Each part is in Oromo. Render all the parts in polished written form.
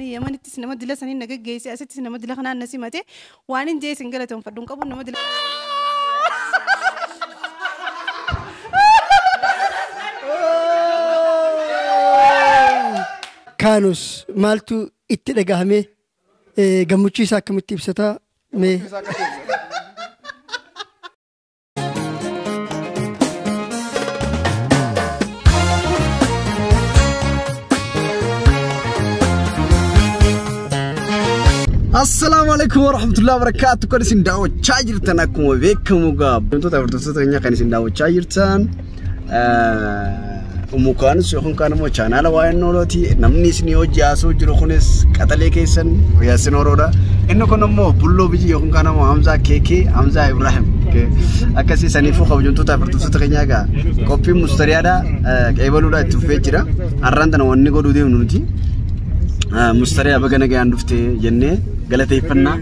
Yamanittis nama dila saniin na geggeesse, asittis nama dila kanaan na simate, waan hin jee isin galateeffadhu hin qabu nama dila. Kaanus maaltu itti dhagahame, gammachuu isaa akkamitti ibsata mee? Assalaamu alaikum warahmatullahi wabarakatuh. Kan isin daawwachaa jirtan akkuma beekamu gaa wantoota hordoftoota keenyaa kan isin daawwachaa jirtan Ummu Kaanus yookaan kaan immoo chaanaala waa'ee Noolooti. Namni isin hojii haasoo jiru kunis qaxalee keessan Yaasin Oroodha. Inni kun immoo Bulloo Bijii yookaan kaan immoo Hamzaa Keekee Hamzaa Ibrahim. Akkasii saniifuu kabajamtoota hordoftoota keenyaa gaa qophiin mustariyaadha qeebaluudha itti fufee jira. Har'aan tana wanni godhuu deemnu nuti. Mustariyaa baga nagayaan dhufte jennee galateeffannaa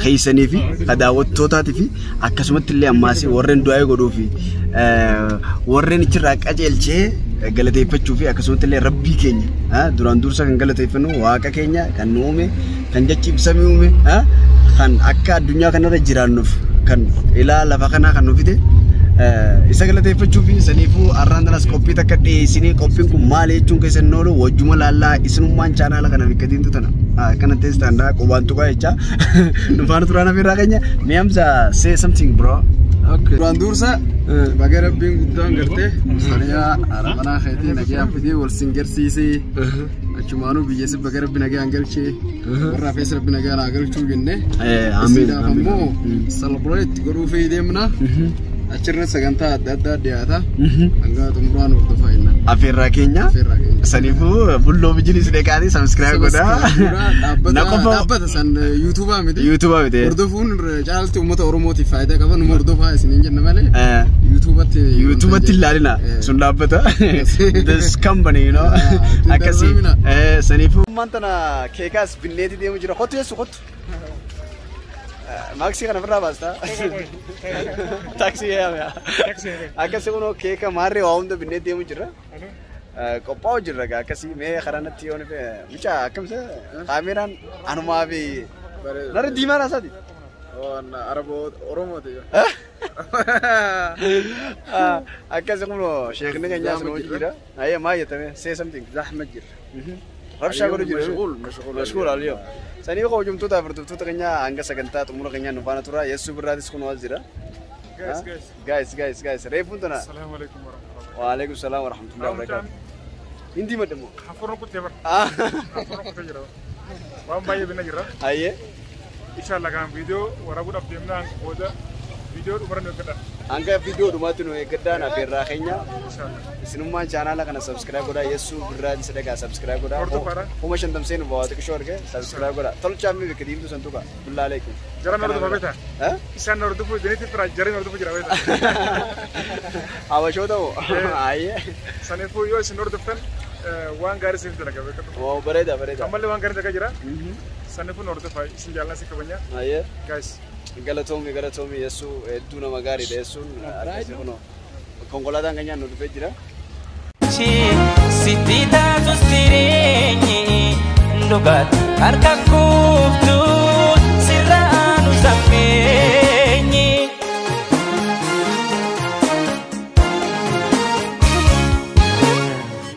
keessanii fi daawwattootaatii fi akkasumatti illee ammaas warreen du'aa godhuu fi warreen achirraa qajeelchee galateeffachuu fi akkasumatti illee rabbii keenya duraan dursa kan galateeffannu waaqa keenya kan nu uume, kan jechi ibsamee uume, kan akka addunyaa kanarra jiraannuuf kan ilaa lafa kanaa kan nu fide isa galateeffachuu fi saniifuu har'aan tanas qophii takka dhiyeessinee, qophiin kun maali jechuun keessan hin oolu, wajjuma laallaa. Isinummaan chaanaala kana bakka diimtuu tana akkana teessitan qubaan tuqaa jecha nu faana turaan afeerraa keenya. Mee Hamza, say something, bro. Duraan dursa baga rabbiin guddaan gartee mustariyaa haadha manaa keetii nagayaan fidee wal sin garsiisee, achumaanuu biyya si baga rabbi nagayaan galchee, warra hafees rabbi nagayaan haa galchuu jennee. Amiin. Isiidhaaf ammoo celebrate godhuu fi deemna. Achirra sagantaa adda addaa dhiyaata. Hanga xumuraan hordofaa jenna. Afeerraa keenya. Afeerraa keenya. Saniifuu Bulloo Bijin isin eegaanii subscribe godhaa. Dhaabbata dhaabbata san yuutuubaa miti. Yuutuubaa miti. Hordofuun caalatti uummata Oromootiif faayidaa qaba. Numa hordofaa isiniin jenna malee. Yuutuubatti. Yuutuubatti ilaalina sun dhaabbata. This company you know. Akkasii. Saniifuu. Ammaan tana keekaas binneeti deemu jira. Kottu yeessu kottu. Maaksii kana ofirraa baasta. Taaksii yaame. Akkasii kunoo keeka maarree waa hunda binnee deemu jira. Qophaa'u jirra gaa akkasii mee karaa natti yoon mucaa akkamisa kaameraan anumaa fi narra diimaa raasaati. Araboo Oromooti. Akkasii kunoo sheekni keenyaas nu hojii jira. Ayyee maal jettame, say something. Zahma jira. Rabshaa godhu jira. Mashguul mashguul. Mashguul aliyo. Sanii hojjumtoota hordoftoota keenyaa hanga sagantaa xumura keenyaa nu faana tura. Yeessuu birraatis kun as jira. Guys, guys. Guys, guys, guys. Reefuun tana. Assalamu alaikum warahmatullahi. Wa alaikum salaam wa rahmatullahi wa barakatuh. Hindi maddamu. Hafuurri kuttee bara. Hafuurri kuttee jira. Waan baay'ee bina jira. Ayyee. Inshallah kan viidiyoo waraabuudhaaf deemnaan booda viidiyoo dhumarra nu eeggadha. Hanga viidiyoo dhumaatti nu eeggadhaan afeerraa keenya. Inshallah. Isinummaan chaanaala kana subscribe godhaa. Yeessuu birraatis dhagaa subscribe godhaa. Hordofaadha. 50,000 seenu bawaa xiqqishoo arge subscribe godhaa. Tolchaa mi bakka diimtuu san tuqa. Billaa aleekum. Jaran hordofa beektaa? Isaan hordofu jenitti fira jarri hordofu jira beektaa? Habashoota moo? Ayyee. Saniifuu yoo isin hordoftan waan gaarii isiniif dalaga beekatu. Oo bareeda bareeda. Ammallee waan gaarii dalagaa jira. Saniifuu nu hordofaa, isin jaalladha, si kabajna. Ayyee. Guys. Galatoomi galatoomi yeessuu, hedduu nama gaariidha yeessuun. Akkasii kunoo konkolaataan keenyaan nu dhufee jira. Sitti taatus jireenyi dhugaati harka kuuftu sirra aanu sammeenyi.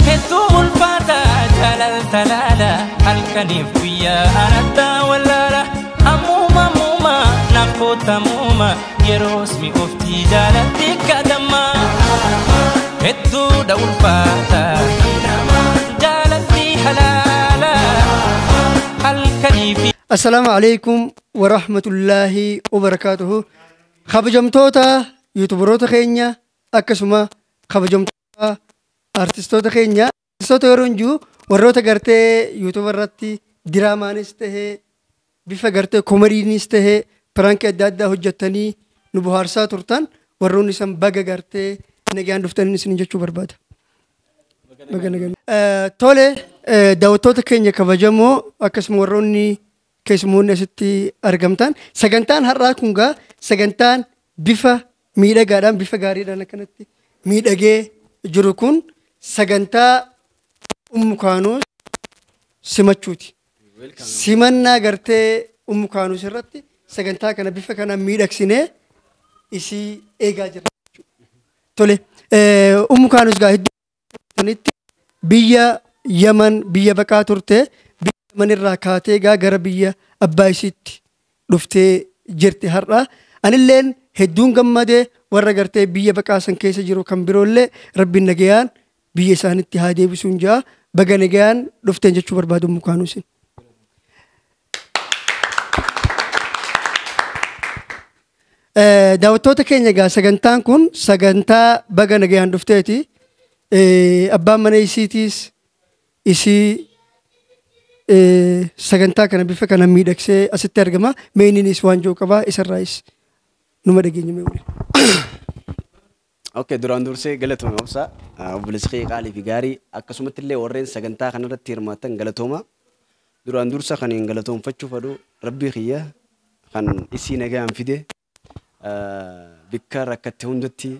Hedduu ulfaata jaalaltalaala, halkaniif guyyaa anatta wallaala, ammuma ammuma naaf kootamuuma yeroos mi'ooftii jaalatti kadhamma. Hedduudha ulfaata jaalalli halaala halkaniif. Assalaamu alaikum wa rahmatullahi wa barakaatuhu. Kabajamtoota yuutubaroota keenya, akkasuma kabajamtoota artistoota keenya. Artistoota yeroo hin jiru warroota gartee yuutuba irratti diraamaanis tahee, bifa gartee komediinis tahee, pirankii adda addaa hojjettanii nu bohaarsaa turtan, warroonni isan baga gartee nagaan dhuftanii isin jechuu barbaada. Baga nagaan. Tole, daawwattoota keenya kabajamoo, akkasuma warroonni keessumoonni asitti argamtan, sagantaan har'aa kun gaa sagantaan bifa miidhagaadhaan bifa gaariidhaan akkanatti miidhagee jiru kun sagantaa Ummu Kaanuus simachuuti. Simannaa gartee Ummu Kaanus irratti sagantaa kana bifa kana miidhagsinee isii eegaa jirra. Tole, Ummu Kaanus gaa hedduu biyya Yaman biyya baqaa turte, biyya Yaman irraa kaatee gaa gara biyya abbaa isiitti dhuftee jirti har'a. Anilleen hedduun gammadee warra gartee biyya baqaa san keessa jiru kan biroollee rabbiin nagayaan biyya isaanitti haa deebisuun jaa baga nagayaan dhufteen jechuu barbaadu Ummu Kaanusin. Daawwattoota keenya egaa sagantaan kun sagantaa baga nagayaan dhufteeti. Abbaan mana isiitiis isii sagantaa kana bifa kana miidhagsee asitti argama. Meeniinis waan jiru qaba isarraayis numa dhageenya mee waliin. Okay, duraan dursee galatooma obsa. Obboleessi kee qaalii fi gaarii akkasumatti illee warreen sagantaa kanarratti hirmaatan galatooma. Duraan dursa kan hin galatoomfachuu fedhu rabbii kiyya kan isii nagaan fide bikka rakkatte hundatti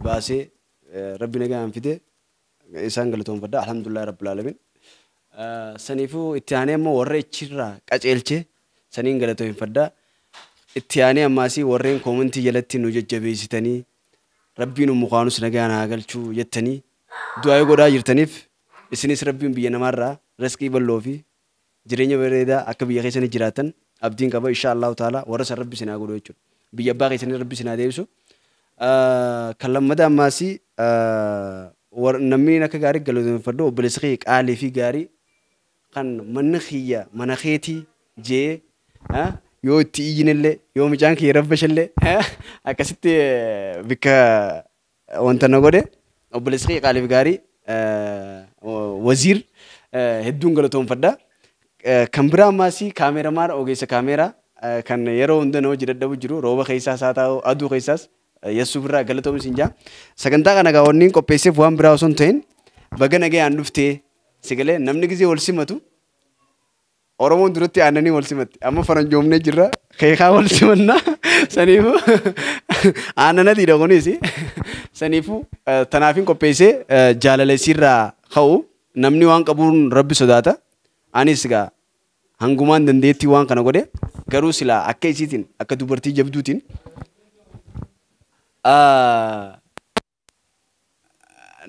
baasee rabbi nagaan fide isaan galatoomfadha. Alhamdulillah rabbil alamin. Saniifuu itti aanee immoo warra ichirraa qaceelche saniin galatoomfadha. Itti aanee ammaasii warreen koomentii jalatti nu jajjabeessitanii rabbiin Ummu Kaanus nagaan haa galchuu jettanii du'aa godhaa jirtaniif isinis rabbiin biyya namaarraa riskii bal'oo fi jireenya bareedaa akka biyya keessanii jiraatan abdiin qaba insha Allahu taala warra san rabbi isin haa godhu jechuudha. Biyya abbaa keessanii rabbi isin haa deebisu. Kan lammataa ammaasii namni akka gaarii galatoomfadhu obboleessi kee qaalii fi gaarii kan manni kiyya mana keetii jee yoo itti iyyinillee yoo mucaan kiyya rabbashallee akkasitti bikka wanta na godhe obboleessi kee qaalii fi gaarii waziir hedduun galatoomfadha. Kan biraa ammaasii kaameramaan ogeessa kaameraa kan yeroo hunda nama hojii dadhabu jiru rooba keessaas haa ta'u aduu keessaas Yassuu birraa galatoomis hin jaa. Sagantaa kana gaa wanni qopheesseef waan biraa osoo hin ta'in baga nagayaan dhuftee sigalee namni gisee wal simatu Oromoon duratti aannanii wal simatti. Amma faranjoomnee jirra keekaa wal simannaa saniifuu aannanatiidha kunis saniifuu tanaafin qopheessee jaalala isiirraa ka'u namni waan qabuun rabbi sodaata. Anis gaa hangumaan dandeettii waan kana godhe garuu silaa akka isiitiin akka dubartii jabduutiin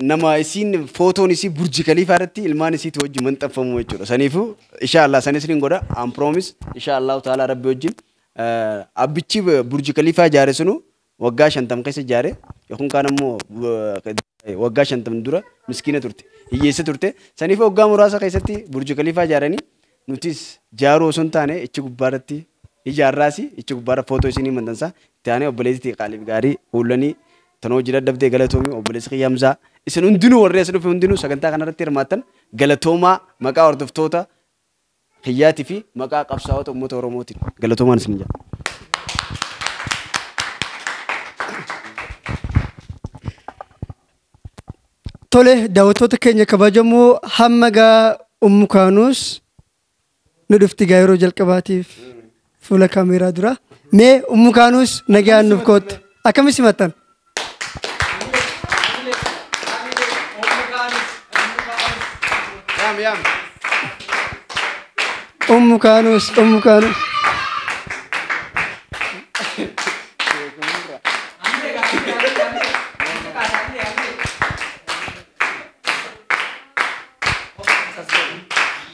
nama isiin footoon isii Burji Kaliifaa irratti ilmaan isiitii wajjin maxxanfamu jechuudha. Saniifuu insha Allah sanis ni godha. Am promise insha Allah taala rabbi wajjin abbichi Burji Kaliifaa ijaare sunu waggaa 50 keessa ijaare yookiin kaan ammoo waggaa 50 dura miskiina turte hiyyeessa turte. Saniifuu waggaa muraasa keessatti Burji Kaliifaa ijaaranii nutis jaaruu osoo hin taane ichi gubbaarratti ijaarraasi ichi gubbaarra footoo isinii maxxansa itti aanee obboleettii qaaliif gaarii fuullanii tanoo hojii dadhabdee galatoomi obboleessi kiyya Hamzaa isin hundinuu warri as dhufe hundinuu sagantaa kanarratti hirmaattan galatoomaa maqaa hordoftoota kiyyaatii fi maqaa qabsaa'ota uummata Oromootiin galatoomaan isin jedha. Tole daawwattoota keenya kabajamoo hamma gaa Ummu Kaanus nu dhufti gaa yeroo jalqabaatiif fuula kaameeraa dura. Mee Ummu Kaanus nagaan nuuf kootta. Akkamitti simattan? Yaam yaam. Ummu Kaanus, Ummu Kaanus.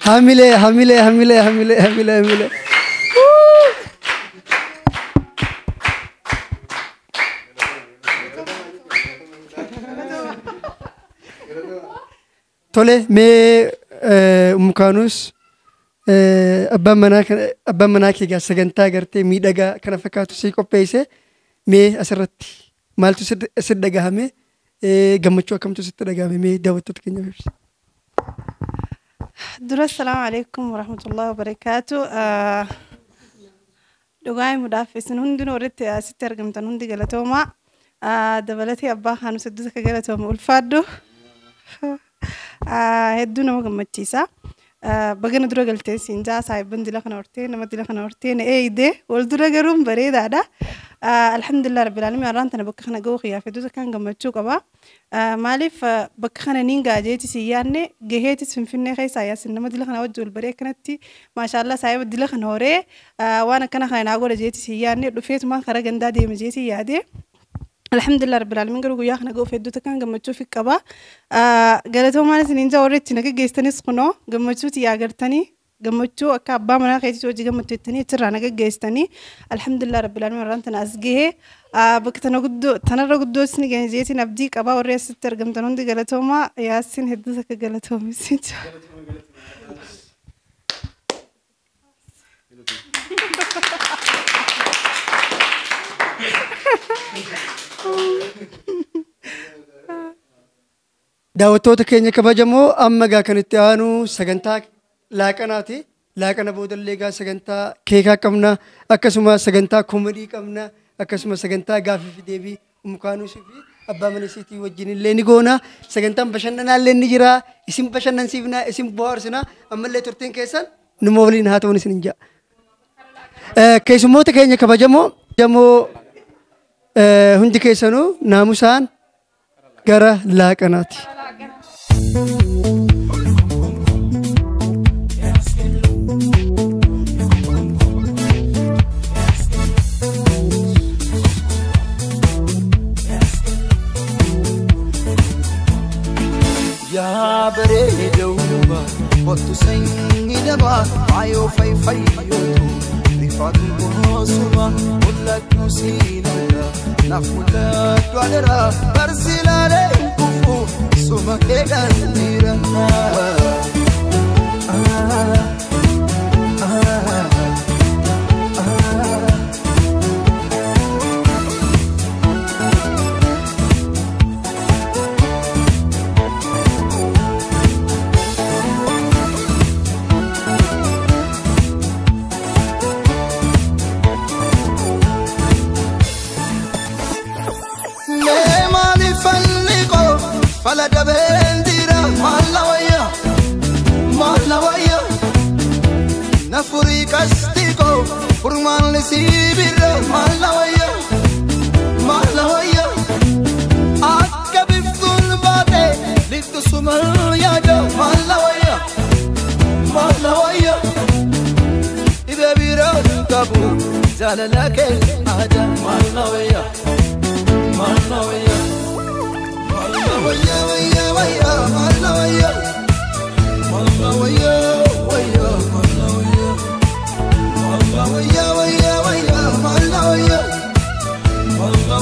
Hamilee, hamilee, hamilee, hamilee, hamilee, hamilee. Tole mee Ummu Kaanus abbaan manaa kee egaa sagantaa gartee miidhagaa kana fakkaatu sii qopheesse mee asirratti maaltu sitti dhagahame gammachuu akkamtu sitti dhagahame mee daawwattoota keenyaaf ibsi. Dura assalaamu alaikum warahmatullahi wabarakaatu. Dhugaa himuudhaaf isin hundinuu warritti asitti argamtan hundi galatoomaa. Dabalatee abbaa Kaanus hedduu akka galatooma ulfaadhu. Hedduu nama gammachiisa. Bagana dura galtee siin jaa saahibban dila kana hortee nama dila kana hortee na eeyide wal dura garuun bareedaadha. Alhamdulillah rabbil alamin har'aan tana bakka kana ga'uu kiyyaaf hedduu takkaan gammachuu qaba. Maaliif bakka kana niin ga'a jeetis hin yaadne gaheetis Finfinnee keessaa Yaasin nama dila kana wajji wal baree akkanatti maashaallah saahiba dila kana horee waan akkana kana naa godha jeetis hin yaadne dhufeetumaan karaa gandaa deema jeetii yaade. Alhamdulillah rabbil alamin garuu guyyaa kana ga'uuf hedduu takkaan gammachuu fi qaba. Galatoomaan isiniin jaa warri itti na gaggeessanis kunoo gammachuuti yaa gartanii gammachuu akka abbaa manaa keetii hojii gammachuu jettanii achirraa na gaggeessitanii alhamdulillah rabbil alamin warraan tana as gahee bakka tana guddoo tanarra guddoo isin geenyeetiin abdii qabaa warri asitti argamtan hundi galatoomaa Yaasin hedduu takka galatoomis. Daawwattoota keenya kabajamoo amma gaa kan itti aanu sagantaa laaqanaati. Laaqana boodallee gaa sagantaa keekaa qabna akkasuma sagantaa koomedii qabna akkasuma sagantaa gaafii fi deebii Umkaanuusii fi abbaa mana isiitii wajjin illee ni goona. Sagantaan bashannanaa illee ni jira. Isin bashannansiifna isin bohaarsina ammallee turtiin keessan numa waliin haa ta'uun isin hin ja'a. Keessummoota keenya kabajamoo jamoo hundi keessanuu naamusaan gara laaqanaati. Yaa bareedawwa kottu sanyii dabaa faayoo fayyootu rifaatu goosuma mul'adhu siin arga naaf mul'adhu adaraa barsi ilaalee hin kufu suma keedhaan jira. Fala dabendira malawaya malawaya nafuri kastiko furman sibira malawaya malawaya akka biftul baate littu sumal yaada malawaya malawaya ibabira kabu jalalake aada malawaya malawaya waya waya waya waya waya waya waya waya waya waya waya waya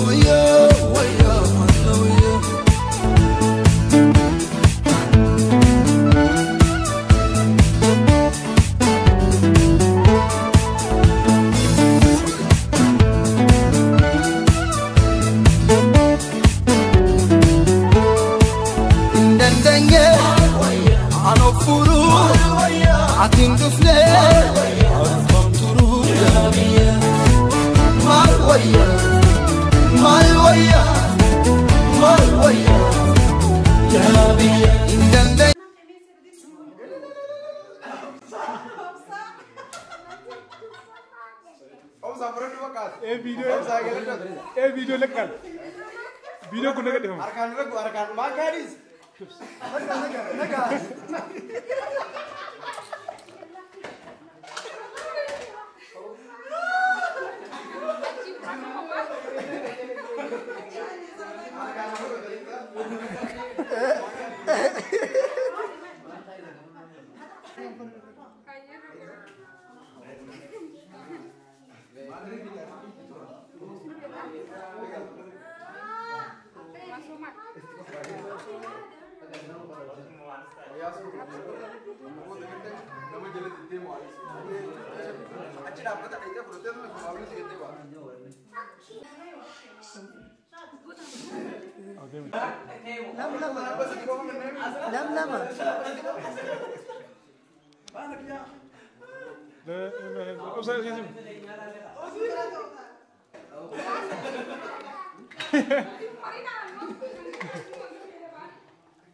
waya. Video lekkal. Video kun naga dhifama. Harkaan ragu harkaan maal kaadis? Naga naga.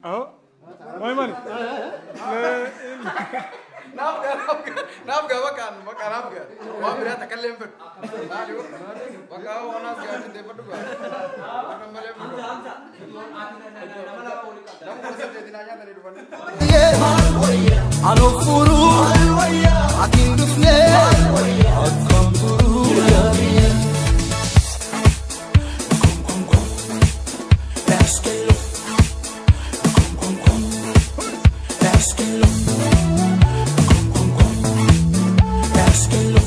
أهو ما يماني. لا. Naaf gaa bakka bakka naaf gaa. Waan biraa takka illee hin fedhu. Maali bakka waan as gaa jettee fedhu gaa. Waan malee fedhu. Nama 18 naa nyaatanii dhufanii. Ano furu akin dufne akkam turu yabiye. Kom kom kom Eskelo. Kom kom kom Eskelo. Kom kom kom Eskelo.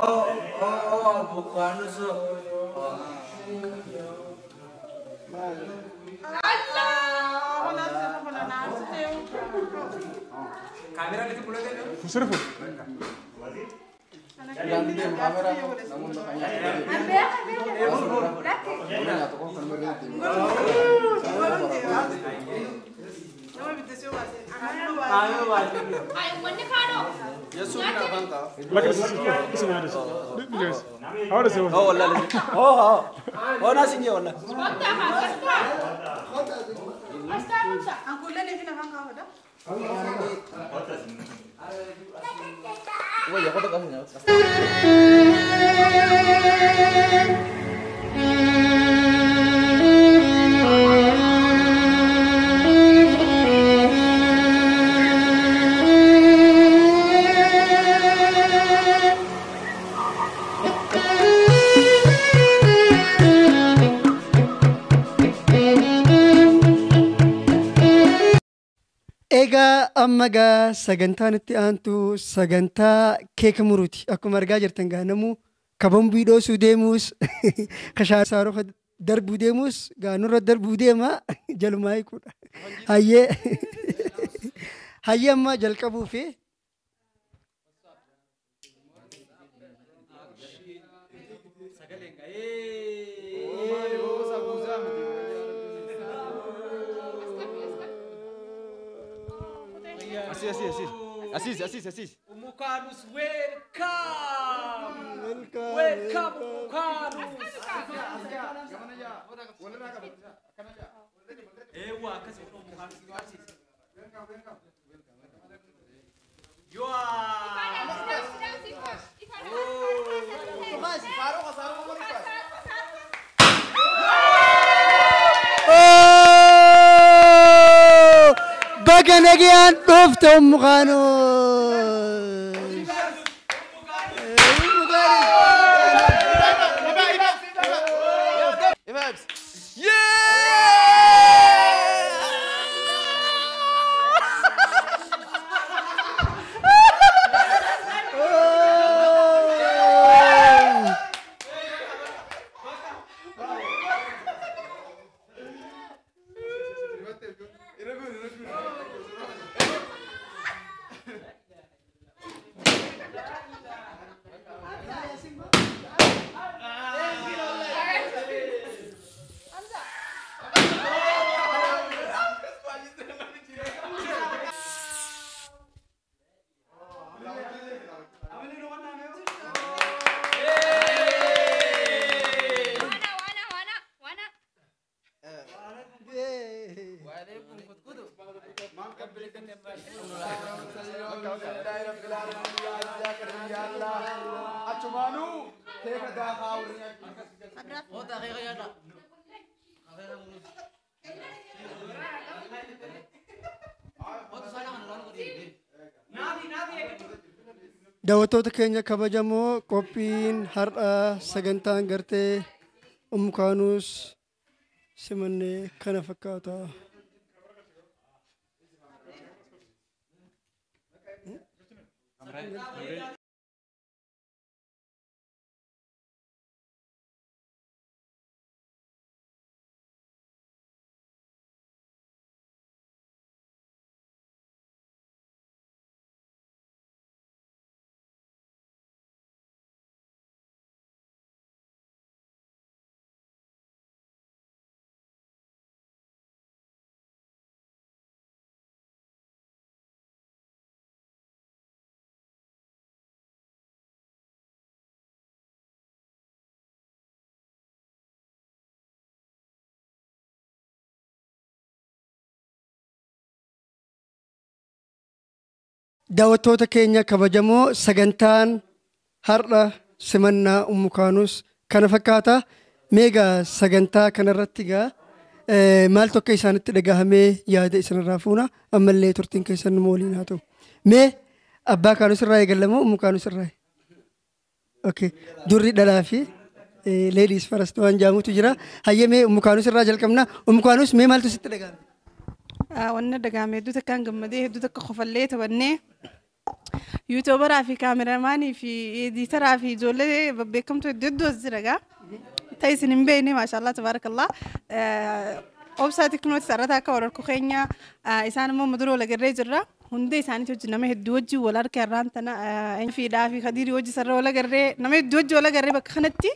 Oh oh bukan so. Fusirfu. Egaa amma gaa sagantaan itti aantu sagantaa keeka muruuti. Akkuma argaa jirtan gaa namuu kabambii dhoosuu deemuus kashaa saaroo darbuu deemuus gaa nurra darbuu deema jalumaa hiikuudha. Hayyee hayyee amma jalqabuu fi Así. Umukanus, welcome. Welcome, Umukanus. Ewa, kasi Umukanus. Baga nagaan dhufte Ummu Kanus. Daawwattoota keenya kabajamoo qophiin har'a sagantaan gartee Ummu Kanus simannee kana fakkaata. Daawwattoota keenya kabajamoo, sagantaan har'a simannaa Ummu Kaanus kana fakkaata. Meegaa sagantaa kanarratti gaa maaltu akka isaanitti dhagahamee yaada isinirraa fuuna, ammallee turtiin keessan nu waliin haa ta'u. Mee abbaa Kaanus irraa eegallamoo Ummu Kaanus irraa? Okay. Durri dhalaa fi ladies first waan jaamutu jira. Hayyee, mee Ummu Kaanus irraa jalqabna. Ummu Kaanus, mee maaltu sitti dhagahame? Wanna dhagahame hedduu takkaan gammadee, hedduu takka kofallee taphannee, YouTuberaa fi cameramaanii fi editoraa fi ijoollee babbeekamtuu hedduu hedduu as jira gaa. Ta isin hin beekne, maashaallah, tabaarakallah. Obsaa tiknooti sararata akka wal harku keenya isaan immoo muduroo wal agarree jirra. Hundee isaaniitti hojii nama hedduu wajjin wal harka irraan tana fiidhaa fi kadiirii wajji sarara wal agarree, nama hedduu wajjin wal agarree. Bakka kanatti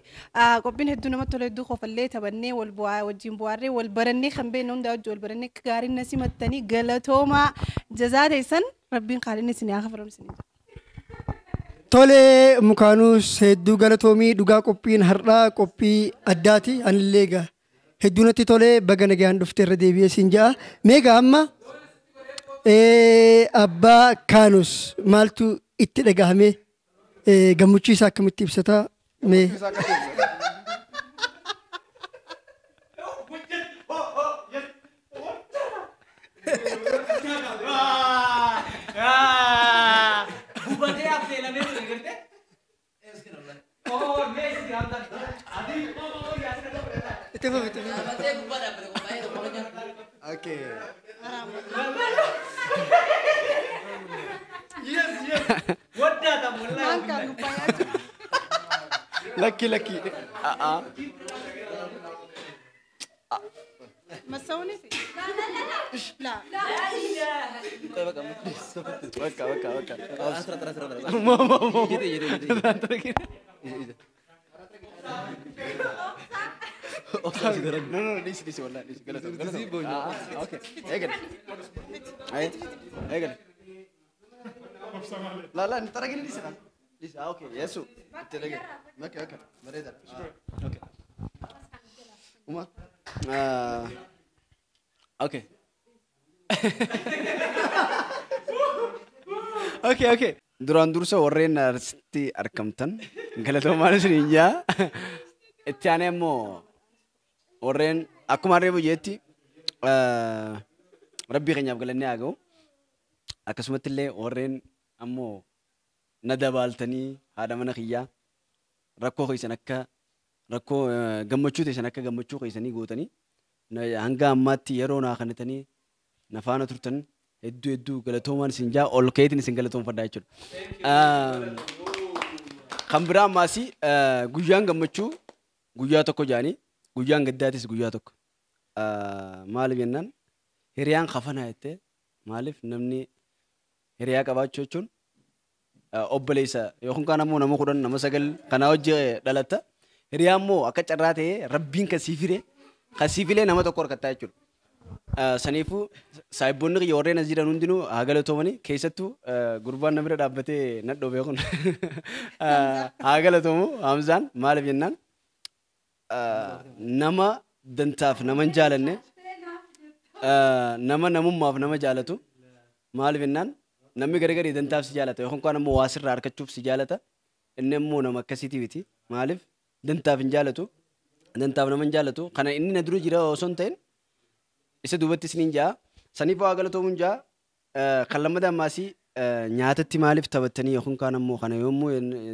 qophiin hedduu namatti tola, hedduu kofallee taphannee, wal bu'aa wajjin bu'aarree, wal barannee, kan beekne hundaa wajjin wal barannee, akka gaariin na simattanii galatoomaa, jazaa teessan rabbiin qaaliin isin haa kafalu isin. Tole, Ummu Kaanus, hedduu galatoomii. Dhugaa qophiin har'aa qophii addaati. Anillee egaa hedduu natti tolee, baga nagaan dhufte irra deebi'ee siin ja'a. Meegaa amma abbaa Kaanus maaltu itti dhagahame, gammachuu isaa akkamitti ibsata mee? Gubatee affeelamee ture gartee? Oh, Messi, adi, oh, Itti fufi, itti fufi. Gubatee gubbaa dhaabbate qophaa'ee tokko nyaata. Okay. Yes, yes. Waddaata wallahi. Maal kaan gubbaa nyaachuu? Lakki, lakki. A'a. Masawunis? La. Bakka, bakka, bakka. Mo, mo, mo. No, no, dhiisi, dhiisi, wallahi dhiisi. Galatoom, galatoom. Ah, okay. Eegali. Aye. Eegali. La, la, taragini dhiisi la. Dhiisi. Ah, okay. Yesu. Itti eegali. Okay, okay. Bareeda. Okay. Uma. Ah. Okay. Okay, okay. Duraan dursa warreen asitti argamtan galatoomaan isiniin jaa. Itti aanee immoo warreen akkuma harree buyyeetti rabbii keenyaaf galannee haa ga'u. Akkasumatti illee warreen ammoo na dabaaltanii haadha mana kiyyaa rakkoo keessan akka rakkoo, gammachuu teessan akka gammachuu keessanii gootanii hanga ammaatti yeroo naa kennitanii na faana turtan hedduu hedduu galatoomaan isin jaa, ol ka'eetiin isin galatoomfadhaa jechuudha. Kan biraa ammaas guyyaan gammachuu guyyaa tokko jaanii, guyyaan gaddaatis guyyaa tokko. Maaliif jennaan, hiriyaan kafanaa jettee, maaliif namni hiriyaa qabaachuu jechuun obboleessa yookaan kaan ammoo nama 10, nama 9 kanaa hojii dhalatta. Hiriyaa immoo akka carraa ta'ee rabbiin kan siif hire, kan siif hilee nama tokko harkattaa jechuudha. Saniifuu saayibboonni kiyya warreen as jiran hundinuu haa galatoomanii, keessattuu gurbaan na bira dhaabbatee nadhoo beekun haa galatoomu, Hamzaan. Maaliif jennaan, nama dantaaf nama hin jaalanne, nama namummaaf nama jaalatu. Maaliif jennaan, namni gari garii dantaaf si jaalata yookaan kaan ammoo waa sirraa harkachuuf si jaalata. Inni ammoo nama akkasiitii miti. Maaliif, dantaaf hin jaalatu, dantaaf nama hin jaalatu. Kana inni na dura jira osoo hin ta'in isa duubatti isiniin jaa, saniif waa galatoomuun jaa. Kan lammataa ammaasii nyaatatti maaliif taphattanii yookaan kaan ammoo kana yommuu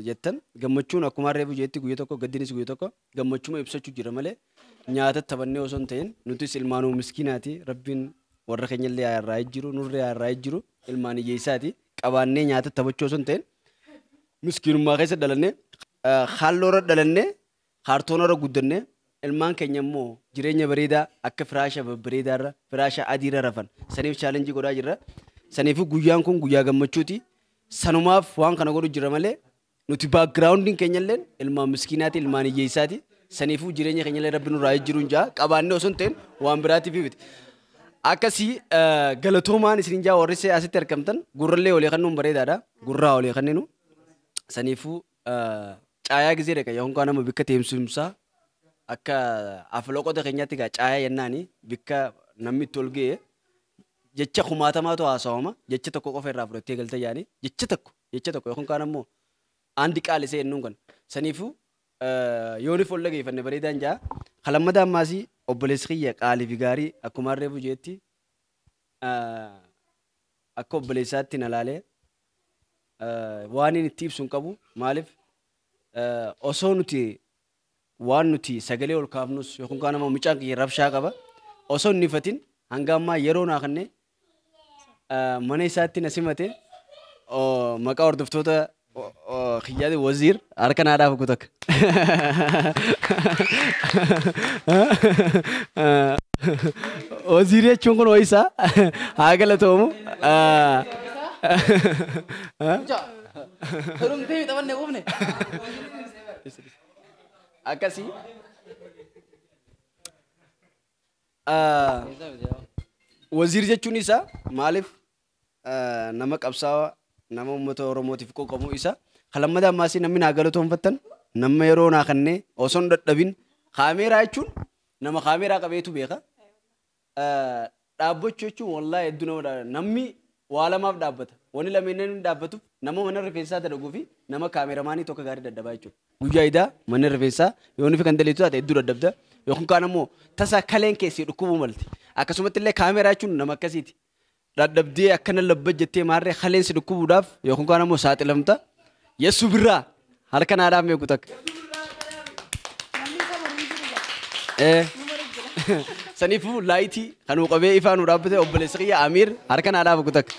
jettan, gammachuun akkuma harree bujeetti guyya tokko, gaddinis guyya tokko, gammachuma ibsachuu jira malee nyaatatti taphannee osoo hin ta'in, nutis ilmaanuu miskiinaati, rabbiin warra keenya illee irraa jiru, nurree irraa jiru, ilmaan hiyyeessaati. Qabaannee nyaatatti taphachuu osoo hin ta'in, miskiinummaa keessa dhalannee, halluu irra dhalannee, kaartoona irra guddannee, ilmaan keenya immoo jireenya bareedaa akka firaasha babbareedaa irra, firaasha adii irra rafan saniif challenge godhaa jirra. Saniifuu guyyaan kun guyyaa gammachuuti. Sanumaaf waan kana godhu jira malee nuti backgroundiin keenya illee ilmaan miskiinaati, ilmaan hiyyeessaati. Saniifuu jireenya keenya illee rabbi nurraa jijjiiruun jaa, qabaannee osoo hin ta'in waan biraatiif miti. Akkasii galatoomaan isin jaa. Warri asitti argamtan gurrallee olii kennuun bareedaadha. Gurraa olii kenninu. Saniifuu caayaa gizee dhaqa yookaan nama bikka teemsumsaa akka afloqota keenyaatti gaa caayaa jennaani, bikka namni itti ol ga'e. Jecha kumaatamaatu haasawama jecha tokko qofa irraa fudhattee galta yaani jecha tokko yookaan kaan ammoo andi qaalisee jennuun kan saniifuu yoonif ol dhageeffanne bareedaan jaa kalammada ammaasii obboleessi kiyya qaalii fi gaarii akkuma harree bujeetti akka obboleessaatti na laalee waan inni itti ibsu hin qabu maaliif osoo nuti waan nuti sagalee ol kaafnus yookaan kaan ammoo mucaan kiyya rabshaa qaba osoo inni ifatin hanga ammaa yeroo naa kannee mana isaatti na simate maqaa hordoftoota kiyyaati waziir harka naa dhaafu kutakka. Waziir jechuun kun ho'isaa haa galatoomu. Akkasii. Waziir jechuun isaa maaliif nama qabsaawaa nama uummata Oromootiif quuqamu isa kalammada ammaasii namni naa galatoonfattan nama yeroo naa kannee osoo hin dadhabin kaameeraa jechuun nama kaameeraa qabeetu beeka. Dhaabbachuu jechuun wallaahi hedduu nama namni waa lamaaf dhaabbata. Wanni lameen inni dhaabbatuuf nama mana rifeensaa dalaguu fi nama kaameeramaanii tokko gaarii dadhabaa jechuudha. Guyyaa idaa mana rifeensaa yoo nufi kan daleetu taate hedduu dadhabda. Yookaan kaan ammoo tasa kaleen keessi dhukkubuu malti. Akkasumatti illee kaameeraa jechuun nama akkasiiti. Dadhabdee akkana labba jettee maarree kaleen si dhukkubuudhaaf yookaan kaan ammoo saaxilamta. Yesu birraa harka naa dhaabmee kutakka. Saniifuu laayitii kan uu qabee ifaa nu dhaabbate obboleessi kiyya Amiir harka naa dhaabu kutakka.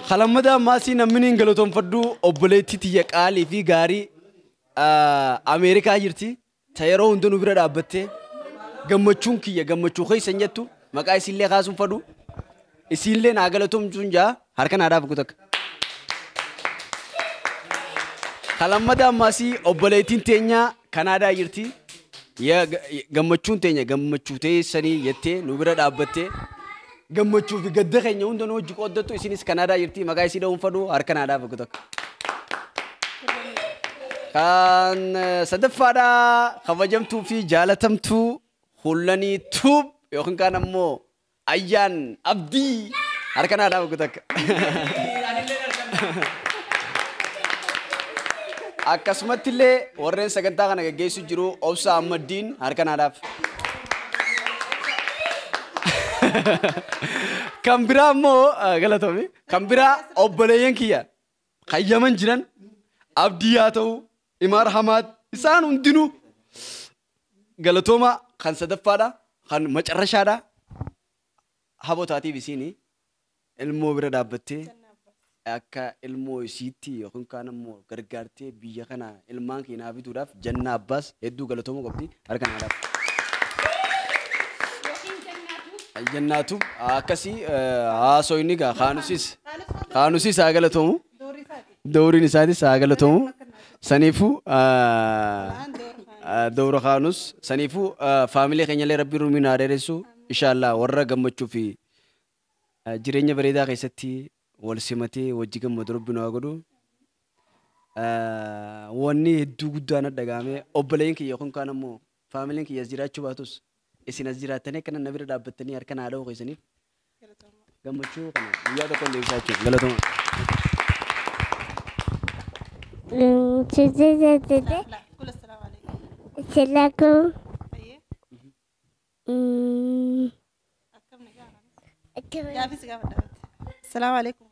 Kalammada ammaasii namni hin galatoonfadhu obboleettii tiyya qaalii fi gaarii Ameerikaa jirti. Ta yeroo hunda nu bira dhaabbattee gammachuun kiyya gammachuu keessa hin jettu maqaa isiillee kaasuun fadhu isiillee naa galatoomchuun jaa harka naa dhaabu kutakka. Kalammada ammaasii obboleettiin teenya Kanaadaa jirti. Gammachuun teenya gammachuu teessanii jettee nu bira dhaabbattee gammachuu fi gadda keenya hunda nu hojii qooddattu isinis Kanaadaa jirti maqaa isii dha'uun fadhu harka naa dhaabu kutakka. Kan sadaffaadhaa kabajamtuu fi jaalatamtuu Hullanii Tuub yookaan kaan ammoo Ayyaan Abdii harka naa dhaabu kutakka. Akkasumatti illee warreen sagantaa kana gaggeessu jiru Obsa Ahmaddiin harka naa dhaaf. Kan biraa ammoo galatoomi. Kan biraa obboleeyyan kiyya kan Yaman jiran Abdii haa ta'u Imaar Hamaad isaan hundinuu galatooma kan sadaffaadha kan macarrashaadha habootaatiif isiin ilmoo bira dhaabbattee akka ilmoo isiitti yookaan kaan ammoo gargaartee biyya kana ilmaan keenyaa fituudhaaf Jannaa Abbaas hedduu galatooma qabdi harka naa dhaaf. Jannaatu akkasii haasoyni gaa kaanusis haa galatoomu. Dawriin isaatis haa galatoomu. Saniifuu dawra kaanus saniifuu faamilee keenyallee rabbiin rumiin haa dheeressu inshaallah warra gammachuu fi jireenya bareedaa keessatti wal simatee wajji gammadu rabbiin haa godhu. Wanni hedduu guddaan dhagahame obboleeyyan kiyya yookaan kaan ammoo faamileen kiyya as jiraachuu baatus isin as jiraattanii akkana na bira dhaabbattanii harka naa dha'uu keessaniif gammachuu kana guyyaa tokko hin deebisaa jechuudha galatooma. Assalamualaikum. Assalamualaikum.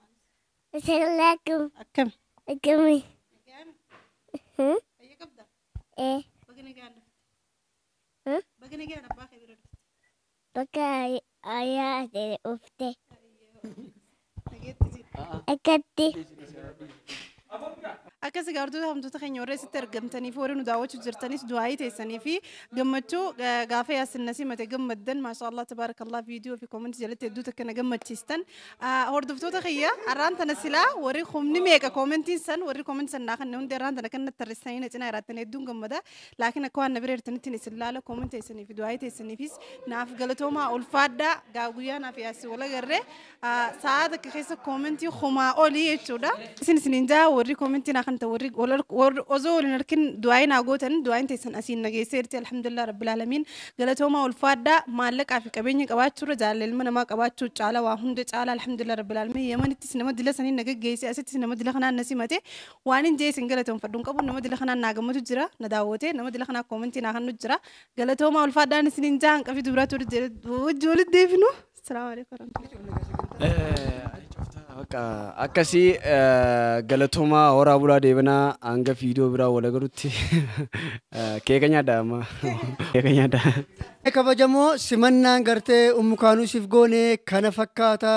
Assalamualaikum. Akkam. Akkami. Ayya qabda? Eh. Baga nagaan dhufte. Huh? Baga nagaan abbaa kee bira dhufte. Bakka ayyaa dhufte. Nageetti jira. Akkatti. Akkasii gaartuu hamtoota keenya warra asitti argamtanii fi warri nu daawwachuuf jirtanis du'aayii teessanii fi gammachuu gaafa yaasin nasimate gammaddan maashaallah tabaarakallah viidiyoo fi koomentii jalatti hedduu takka na gammachiistan. Hordoftoota kiyya arraan tana silaa warri humni meeqa koomentiin san warri koomentii san naa kan hundi arraan tana kan natti tarreessanii na cinaa jiraattan hedduun gammada. Laakiin akka waan na bira jirtanitti isin laala koomentii teessanii fi du'aayii teessaniifis naaf galatoomaa ulfaadhaa gaa guyyaa naaf yaasi wal agarree sa'a takka keessa koomentii humaa olii jechuudha. Isin isiniin jaa warri koomentii naa naa kan warri osoo waliin harkin du'aayin naa gootan du'aayin teessan asiin nageesseerti alhamdulillah rabbil aalamiin galatoomaa ulfaadhaa maallaqaa fi qabeenya qabaachuurra jaalala ilma namaa qabaachuu caala waa hunda caala alhamdulillah rabbil aalamiin Yemenittis nama dila saniin na geggeesse asittis nama dila kanaan na simate waan hin jee isin galatoonfadhuun qabu nama dila kanaan naa gammadu jira na daawwate nama dila kanaa koomentii naa kannu jira galatoomaa ulfaadhaan isin hin jaan qafi dubaraatti wajji walitti deebinu. Assalamu alaikum warahmatullahi. Akkasii galatoomaa horaa bulaa deebanaa hanga viidiyoo biraa wal agarutti keeka nyaadha amma. Keeka nyaadha. Kabajamoo simannaan gartee Ummu Kaanusiif goone kana fakkaata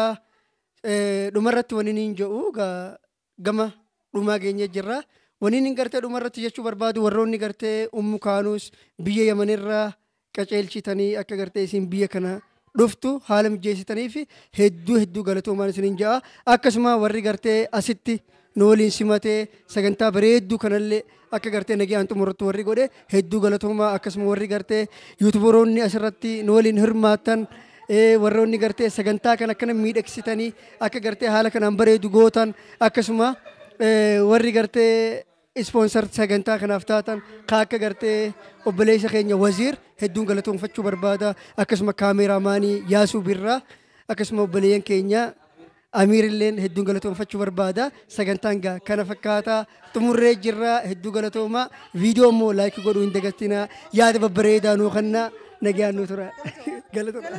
dhumarratti waniin hin jedhu gama dhumaa geenye jirra. Waniin hin gartee dhumarratti jechuu barbaadu warroonni gartee Ummu Kaanus biyya Yamanirraa qaceelchitanii akka gartee isin biyya kana dhuftu haala mijeessitanii fi hedduu hedduu galatoomaan isiniin ja'a. Akkasuma warri gartee asitti nu waliin simatee sagantaa bareedduu kanallee akka gartee nagaan xumuratu warri godhe hedduu galatoomaa. Akkasuma warri gartee yuutubaroonni asirratti nu waliin hirmaatan warroonni gartee sagantaa kan akkana miidhagsitanii akka gartee haala kanaan bareedu gootan akkasuma warri gartee ispoonsar sagantaa kanaaf taatan akka gartee obboleessa keenya Waziir hedduun galatoonfachuu barbaada. Akkasuma kaameraamaanii Yaasuu Birraa akkasuma obboleeyyan keenya Amiirilleen hedduun galatoonfachuu barbaada. Sagantaan gaa kana fakkaataa xumurree jirra hedduu galatoomaa. Viidiyoo immoo laayikii godhuu hin dagatinaa. Yaada babbareedaa nuu kennaa nagaan nuu tura. Galatooma.